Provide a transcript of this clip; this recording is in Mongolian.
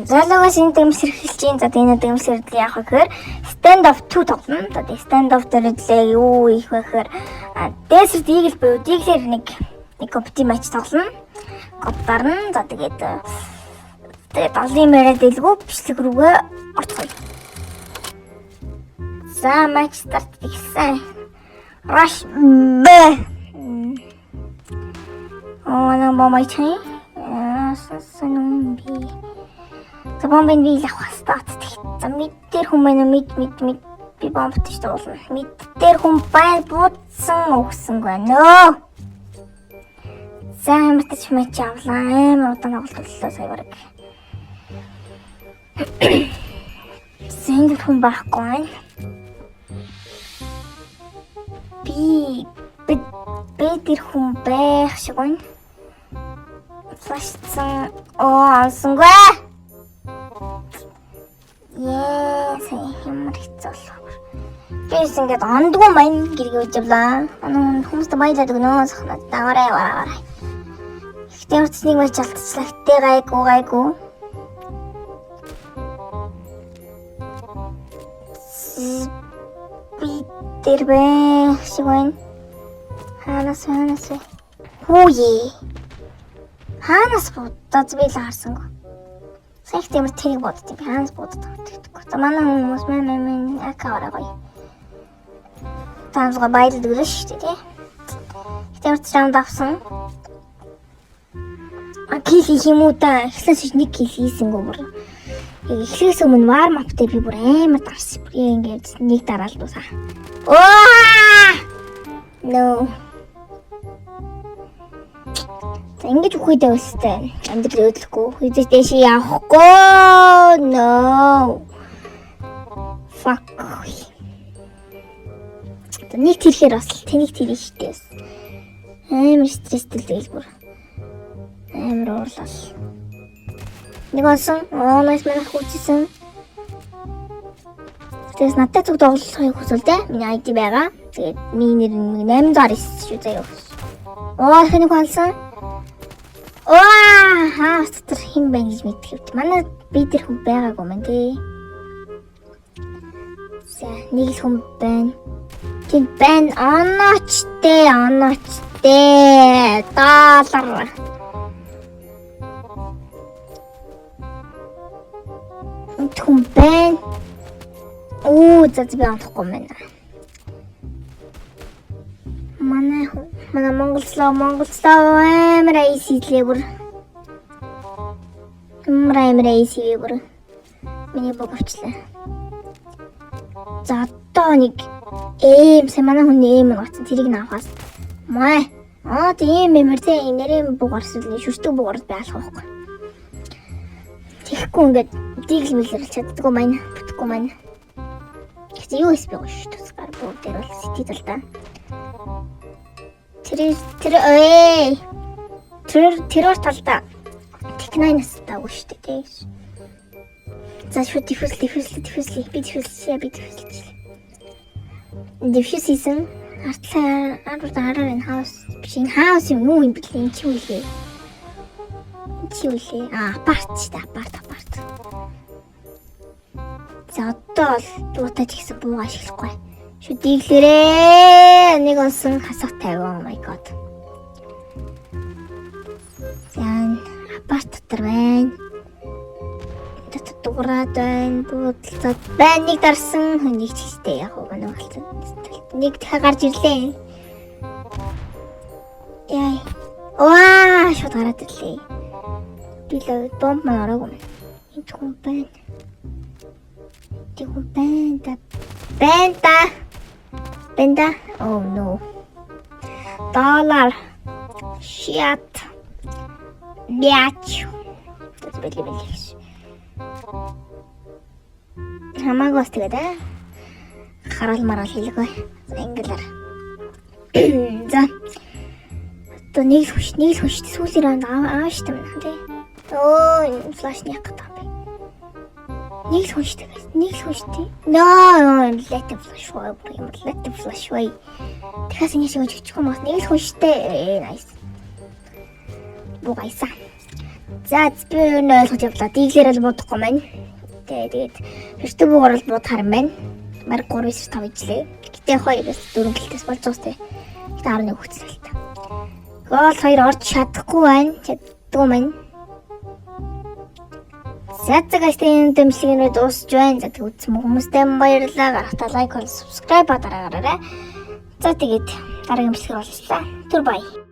Залуугаас энэ дэмсэр эхэлж байна. За энэ дэмсэр яах вэ гэхээр Standoff 2 тоглоно. За тэгээ Standoff дээр лээ юу их вэ гэхээр Desert Eagle буюу Deagle-ээр нэг competitive match тоглоно. Гоп дарна. За тэгээд тэгээд олон юм яриад дэлгүү бичлэг рүүгээ орцгоё. За матч старт гэсэн. Rush B. Оо на бомб чи. Сонун би. За бомбын би л авах хэрэгтэй. За mid дээр хүн байна уу? Mid mid mid би бомбт ч дуулна. Mid дээр хүн бай буудсан өгсөнгүй байна. За ямар ч матч авлаа. Амар удаан тоглолт боллоо сая бараг. Зэнд хүн байхгүй байна. Би би би тэр хүн байх шиг байна. Flash-сан. Оо, онсонгүй. Яа, сая ямар хэцүү болох. Бис ингээд ондгүй мань гэргээ үживлаа. Анаа хүмүүст баялаад өгнө сахна. Даваарай, аваарай. Ихтэй уртс нэг матч алдчихлаа. Гэтэ гайгүй гайгүй. Би тэр байх шиг байна. Хаанаас хаанаас вэ? Хүүе. Хаанаас будаад би л харсангүй. Сая их тиймэр тэрийг бодд юм. Хаанаас будаад байгаа гэдэг. За манай хүмүүс мэ мэ мэ акавара гоё. Таамсгаа баялаг өглөө шүү дээ тий. Ихтэй урт раунд авсан. А kill хийх юм уу та? Эхлээс нэг kill хийсэнгүй бүр. Яг эхлээс өмнө warm up дээр би бүр амар дарсан. Бүр яг ингээд нэг дараал дуусаа. Оо! No. За ингэж үхээд байвал хэвээр амьдрал өдлөхгүй. Хэзээ дэше явахгүй. No. Fuck. За нэг тэрхээр бас л тэнийг тэрийг штэ бас. Амар стресстэй л тэгэл бүр. Амар уурлал. Нэг онсон. Оо nice манайх хүчсэн. Тэгээс надтай зүг тоглохыг хүсвэл те. Миний ID байгаа. Тэгээд миний нэр нь 819 шүү заяа. Оо их нэг болсон. Оо хаас дотор хэн байна гэж мэдэх юм. Манай би тэр хүн байгаагүй мэн тий. За нэг л хүн байна. Тэнд байна. Оноочтэй, оноочтэй. Доллар. Энд хүн байна. Оо за би онохгүй байна. Манай манай Монголслоо Монголслоо амар айс хийлээ бүр. Амар амар айс хийе бүр. Миний бог авчлаа. За одоо нэг эм сая манай хүн эм гоцсон тэрийг нь авахаас май. Аа тийм эмэр те нэрийн буг гарсан л шүртэг буг гараад би алах байхгүй. Тэгэхгүй ингээд дигл мэлэр чаддгүй маань бүтэхгүй маань. Гэхдээ юу эс би шүү тусгаар буу дээр бол сити талдаа. Тэр тэр эй тэр тэрор талдаа Tech9-аас даагүй шүү дээ тий. За шууд defuse defuse defuse би defuse би defuse. Defuse хийсэн. Артлаа араар араар энэ house биш энэ house юм юу юм бэлээ энэ чи юу лээ? Энэ чи юу лээ? А апарт шүү дээ апарт апарт. За одоо бол дуутай ч гэсэн бууга ашиглахгүй. Шууд диглэрээ. Нэг онсон хасах 50. Oh my god. За апарт дотор байна. Дотор дуграад байна. Буудалцаад байна. Нэг дарсан. Нэг ч хийстэй яг уу манай болсон. Нэг дахиад гарч ирлээ. Яй. Ваа, шууд гараад ирлээ. Би л бомб маань ороогүй юм. Энд хүн байна. Энд хүн байна да. Байна да. Байна да. Oh no. Доллар. Shit. Бяч. Бэлээ бэлээ гэж. Хамаагүй бас тэгээд аа. Хараал мараал хэлгүй. За ингэлэр. За. Одоо нэг л хүч, нэг л хүч сүүлийн раунд аав штэ мэн тий. Өө, flash яах гэдэг юм бэ? Нэг л хүчтэй guys. Нэг л хүчтэй. No, let the flash way. Let the flash way. Дахиад ингэ шиг өччих юм бас нэг л хүчтэй. Nice. Бугайсан. За, би юу нэ ойлгож явлаа. Deagle-ээр л буудахгүй маань. Тэгээд Virtual бол буудахар юм байна. Марк 3 9 5 ижлээ. Гэтэ 2-оос 4 гэлтээс болж байгаа сте. Гэтэ 11 өгсөн л та. Гол 2 орж чадахгүй байна. Чаддгүй маань. За за guys, энэ дэмжлэг нь дуусч байна. За, тэг үзсэн хүмүүстээ баярлалаа. Гарахтаа like, subscribe дараагаарай. За, тэгээд дараагийн бичлэгээр уулзлаа. Түр bye.